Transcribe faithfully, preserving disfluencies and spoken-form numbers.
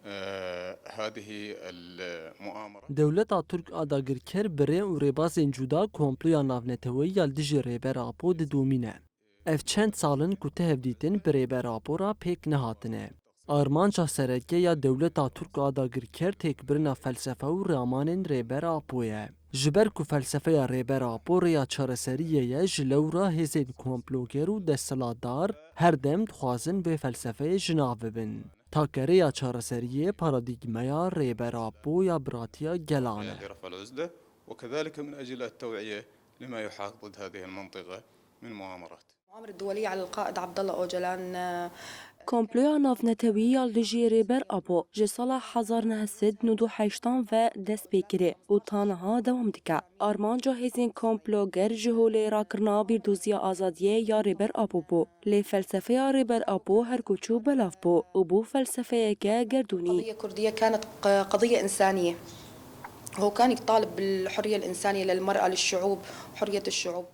آه، هذه المؤامرة. Dewleta Tirk a dagirker bi rê û rêbazên cuda komploya navneteweyî ya li dijî Rêber Apo didomîne. Ev çend sal in ku tev dîtin bi Rêber Apo re pêk nehatine. Armanca sereke ya dewleta Tirk a dagirker têkbirina felsefe û ramanên Rêber Apo ye. Ji ber ku felsefeya Rêber Apo rêya çareseriyê ye, ji lewra hêzên komploger û desthilatdar her dem dixwazin vê felsefeyê ji nav bibin. Take rêya çareseriyê paradîgmeya Rêber Apo ya biratiya gelan e. لرفع العزلة، وكذلك من أجل التوعية لما يحاك ضد هذه المنطقة من مؤامرات. المؤامرة الدولية على القائد عبد الله أوجلان، آه، Komploya navnetewî ya li dijî Rêber Apo ji sala hezar neh sed nod û heştan ve dest pê kirê û ta niha dewam dike. Armanca hêzên komploger ji holê rakirina bîrdoziya azadiyê ya Rêber Apo bû. Lê felsefeya Rêber Apo her ku çû belav bû û bû felsefeyeke gerdûnî. قضية كردية كانت ق- قضية إنسانية. هو كان يطالب بالحرية الإنسانية للمرأة، للشعوب، حرية الشعوب.